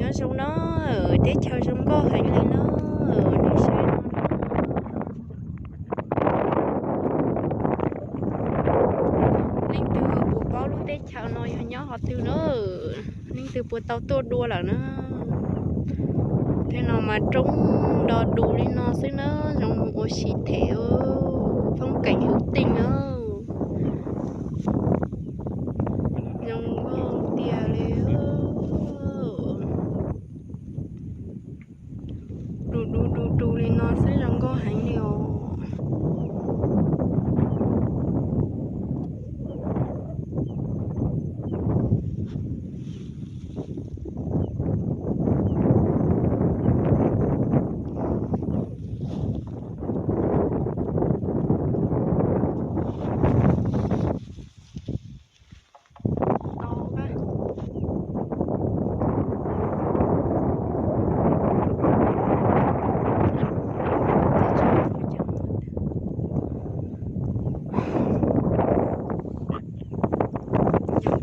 Nyob zoo na, teb chaws zoo nkauj heev li na, nej saib no. Leej twg puas paub lub teb chaws no yog nyob qhov twg na? Leej twg puas tau tuaj dua lawm na? Tej no mas roob do dus li no xwb na, zoo mus ua si them, phong cảnh hữu tình na. Zoo nkauj tiag li. Dus dus dus dus li no xwb zoo nkauj heev li os.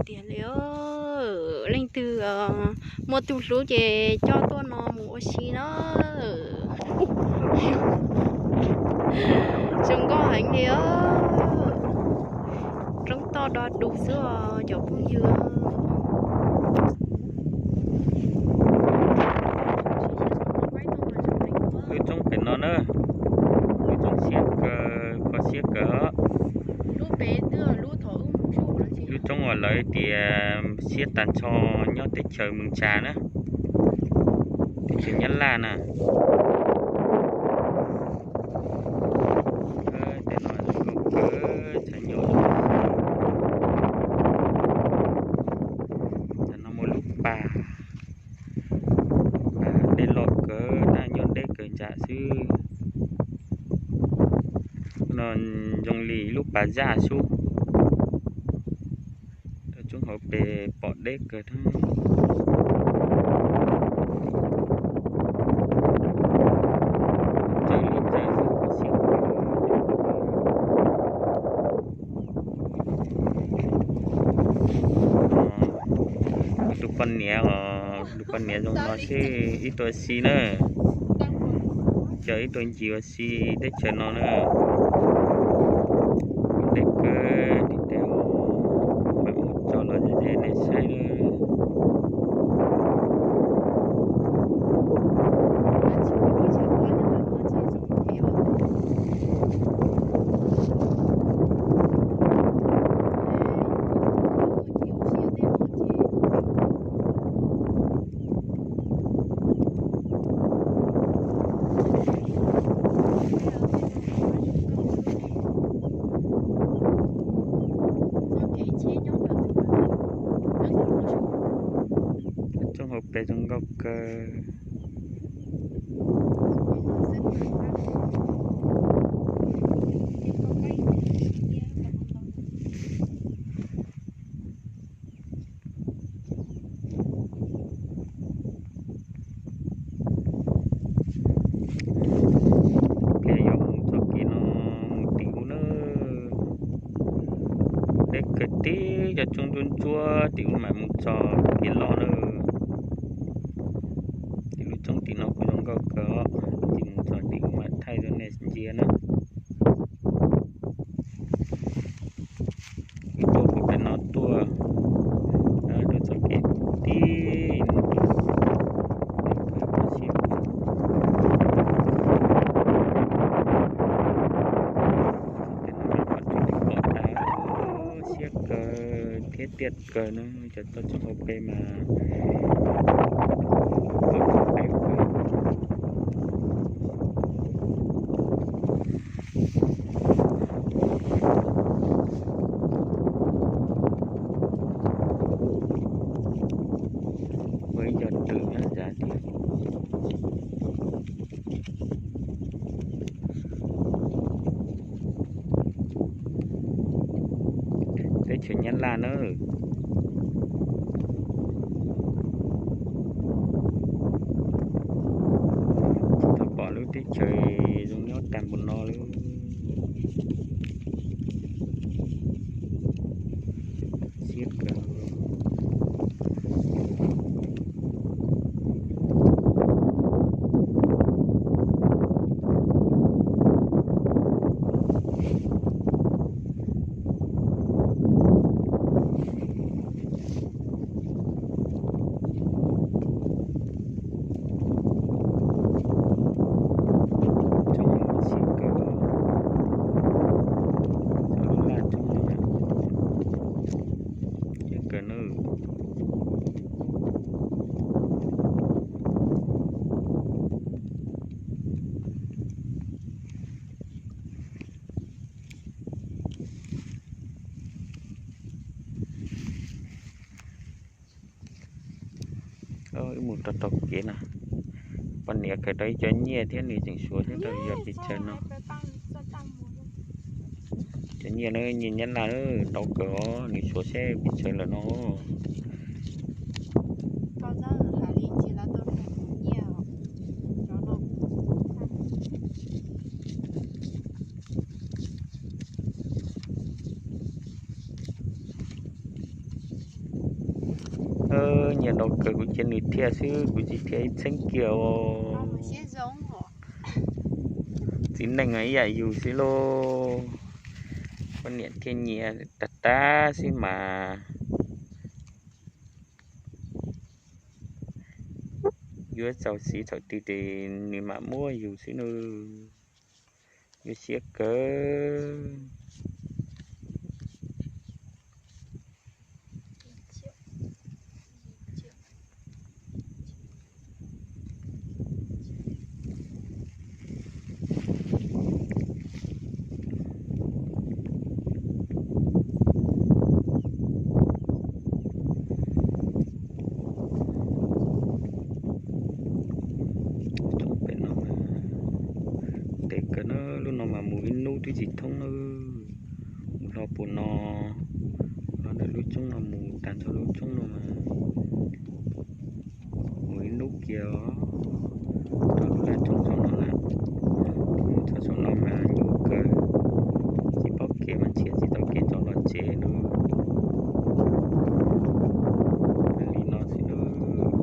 Tiag li, leej twg muaj tus hlub ces coj tuaj no mus ua si na. Zoo nkauj heev li. Roob toj do dus xwb os cov phooj ywg. Lub roob pem no na, lub roob siab kawg, kho siab kawg os. Lub roob uas lawv tias siab tag nrho nyob teb chaws Mws Tsa na, teb chaws Nyab Laj na. Tej no zoo nkauj kawg, tshav nyob. Tsam no muaj lub pas, pas dej loj kawg na, nyob deb kawg ntsam xwb. No zoo li lub pas zaj sub. Rau tsob hauv pes pom deb kawg thiab. Txawv li txawv xwb, siab kawg. Kuv tus poj niam os, tus poj niam zoo no xwb, ib tug ua si na, coj ib tug ncig ua si teb chaws no na. Deb kawg tiag tiag, mam mus tso los ze nej saib na. Tsob hauv pes zoo nkauj kawg. Pliag yuav mus txoj kev no mus tim ub na. Deb kawg tib cov roob ntsuab ntsuab tim ub mam mus txog kev los na. Tim lub roob tim no kuj zoo nkauj kawg os, ces mus txog tim ub mam thaij rau nej ntsia na. Wb tuaj puag pem no tuaj, rau txoj kev tib mus tim pem no pom tsuas pom tas, siab kawg thiab tiaj kawg na. Cov toj tsob hauv pes mas pom tau deb kawg. Ua ib co rwm nyob nrad tiag. Teb chaws Nyab Laj na. Tsis tau pom lub teb chaws zoo nyob tag npaum no li. Siab kawg. Wb mus rau tom kev na, poj niam khaws tau ib co nyiaj thiab nws tseem suav thiab rau yog pes tsawg no. Cov nyiaj na, nyiaj Nyab Laj ntau kawg os, nws suav seb pes tsawg lawm no. Nyiaj ntau kawg, kuv cia nws thiaj xwb, kuv tsis thiaj ib txheeb kiag os. Txiv neej ib yam yus xwb lauj, poj niam thiaj nyiam tag tag xwb mas. Yuav txaus siv thaum twg ces nws mam muab yus xwb nawb. Yuav siab kawg. Pem no ntev kawg na, lub no mas mus ib hnub twb tsis thoob na. Mus hlo puas no, hlo ntawm lub roob no mus tag nrho lub roob no mas mus ib hnub kiag.